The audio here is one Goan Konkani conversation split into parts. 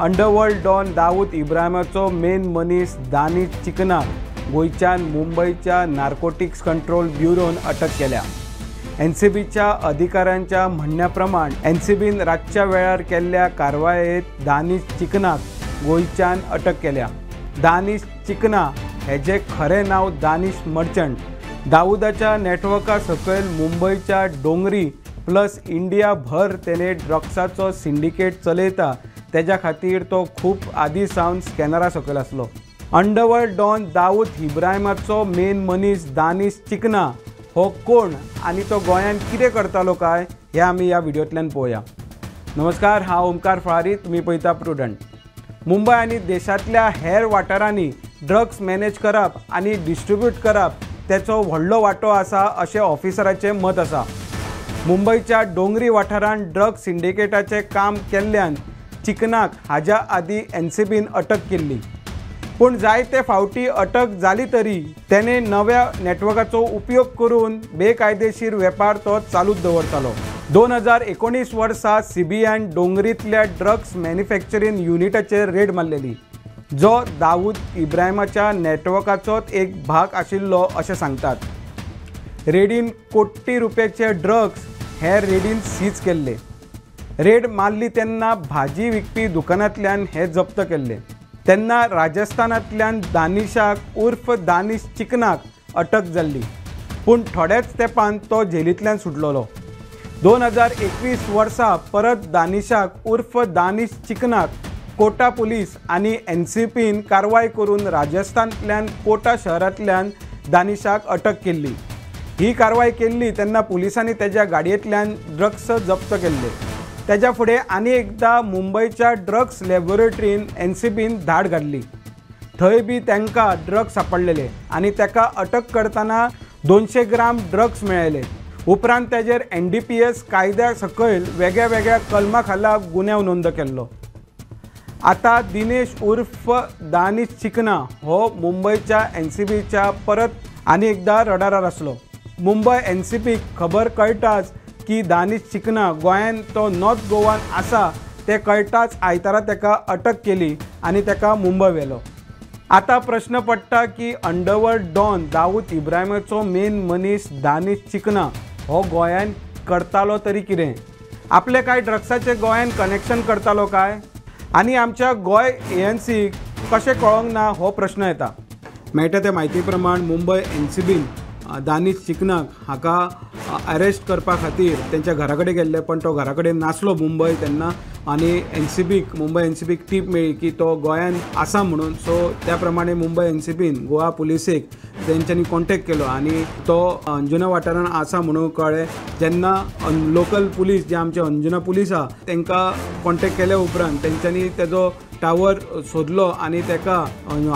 अंडरवर्ल्ड डॉन दाऊद इब्राहिमाचो मेन मनीस दानिश चिकना गोंयच्यान मुंबयच्या नार्कोटिक्स कंट्रोल ब्युरोन अटक केल्या. एनसीबीच्या अधिकाऱ्यांच्या म्हणण्या प्रमाण एनसीबीन रातच्या वेळार केल्ल्या कारवायेत दानिश चिकनाक गोंयच्यान अटक केल्या. दानिश चिकना हेजे खरें नांव दानिश मर्चंट. दाऊदाच्या नेटवर्का सकयल मुंबयच्या डोंगरी प्लस इंडिया भर तेणे ड्रग्साचो सिंडिकेट चलयता. तेज्या खातीर तो खूब आदी सावन स्कॅनरा सकयल आसलो. अंडरवर्ल्ड डॉन दाऊद इब्राहिमाचो मेन मनीस दानिश चिकना हो कोण आनी तो गोंयांत कितें करतालो काय हें आमी ह्या व्हिडियोंतल्यान पळोवया. नमस्कार, हांव ओमकार फळारी, तुमी पळयता प्रुडंट. मुंबय आनी देशांतल्या हेर वाठारांनी ड्रग्स मॅनेज करप आनी डिस्ट्रिब्यूट करप तेचो व्हडलो वांटो आसा अशें ऑफिसराचें मत आसा. मुंबयच्या डोंगरी वाठारांत ड्रग्स सिंडिकेटाचें काम केल्ल्यान चिकनाक हाज्या आदीं एनसीबीन अटक केल्ली. पूण जायते फावटी अटक जाली तरी तेणे नव्या नेटवर्काचो उपयोग करून बेकायदेशीर वेपार तो चालूच दवरतालो. 2019 वर्सा सीबीआयन डोंगरींतल्या ड्रग्स मॅन्युफॅक्चरींग युनिटाचेर रेड मारलेली, जो दाऊद इब्राहिमाच्या नेटवर्काचोच एक भाग आशिल्लो अशें सांगतात. रेडीन कोटी रुपयाचे ड्रग्स हे रेडीन सीज केल्ले. रेड मारली तेन्ना भाजी विकपी दुकानांतल्यान हे जप्त केल्ले. तेन्ना राजस्थानांतल्यान दानिशाक उर्फ दानिश चिकनाक अटक जाल्ली, पूण थोड्याच तेंपान तो जेलींतल्यान सुटलेलो. 2021 वर्सा परत दानिशाक उर्फ दानिश चिकनाक कोटा पुलीस आनी एनसीपीन कारवाय करून राजस्थानांतल्यान कोटा शहरांतल्यान दानिशाक अटक केल्ली. ही कारवाय केल्ली तेन्ना पुलिसांनी तेज्या गाडयेंतल्यान ड्रग्स जप्त केल्ले. तेज्या फुडें आनी एकदां मुंबयच्या ड्रग्स लॅबोरेटरीन एनसीबीन धाड घातली. थंय बी तांकां ड्रग्स सापडलेले आनी ताका अटक करतना 200 ग्राम ड्रग्स मेळ्ळे. उपरांत तेजेर NDPS कायद्या सकयल वेगळ्या वेगळ्या कलमा खाला गुन्यांव नोंद केल्लो. आतां दिनेश उर्फ दानिश चिकना हो मुंबयच्या एनसीबीच्या परत आनी एकदां रडारार आसलो. मुंबय एनसीबीक खबर कळटाच की दानिश चिकना गोंयांत तो नॉर्थ गोवान आसा तें कळटाच आयतारा ताका अटक केली आनी ताका मुंबय व्हेलो. आतां प्रश्न पडटा की अंडरवर्ल्ड डॉन दाऊद इब्राहिमाचो मेन मनीस दानिश चिकना हो गोंयांत करतालो तरी कितें? आपले कांय ड्रग्साचें गोंयांत कनेक्शन करतालो काय? आनी आमच्या गोंय एएनसीक कशें कळोंक ना हो प्रश्न येता. मेळटा ते म्हायती प्रमाण मुंबय एनसीबीन दानिश चिकनाक हाका अरेस्ट करपा खातीर तेंच्या घरा कडेन गेल्ले, पण तो घरा कडेन नासलो मुंबय तेन्ना. आनी एनसीबीक मुंबय एनसीबीक टीप मेळ्ळी की तो गोंयांत आसा म्हणून. सो त्या प्रमाणे मुंबय एनसीबीन गोवा पुलिसेक तेंच्यांनी कॉन्टेक्ट केलो आनी तो अंजुना वाठारांत आसा म्हणून कळ्ळें. जेन्ना लोकल पुलीस जे आमचे अंजुना पुलीस आहा तेंकां कॉन्टेक्ट केल्या उपरांत तेंच्यांनी तेजो टावर सोदलो आनी तेका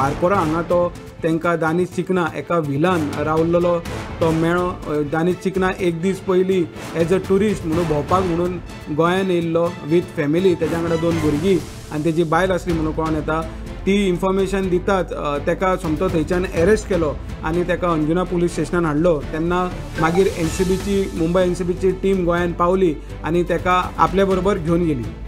आरपोरा हांगा तो तेंकां दानिश चिकना एका व्हिलान रावलेलो तो मेळ्ळो. दानिश चिकना एक दीस पयलीं एज अ ट्युरिस्ट म्हणून भोंवपाक म्हणून गोंयांत येयल्लो वीथ फॅमिली. तेज्या वांगडा 2 भुरगीं आनी तेजी बायल आसली म्हणून कळोन येता. ती इन्फॉर्मेशन दितात तेका सोमतो थंयच्यान एरेस्ट केलो आनी तेका अंजुना पुलीस स्टेशनान हाडलो. तेन्ना मागीर एनसीबीची मुंबय एनसीबीची टीम गोंयांत पावली आनी तेका आपल्या बरोबर घेवन गेली.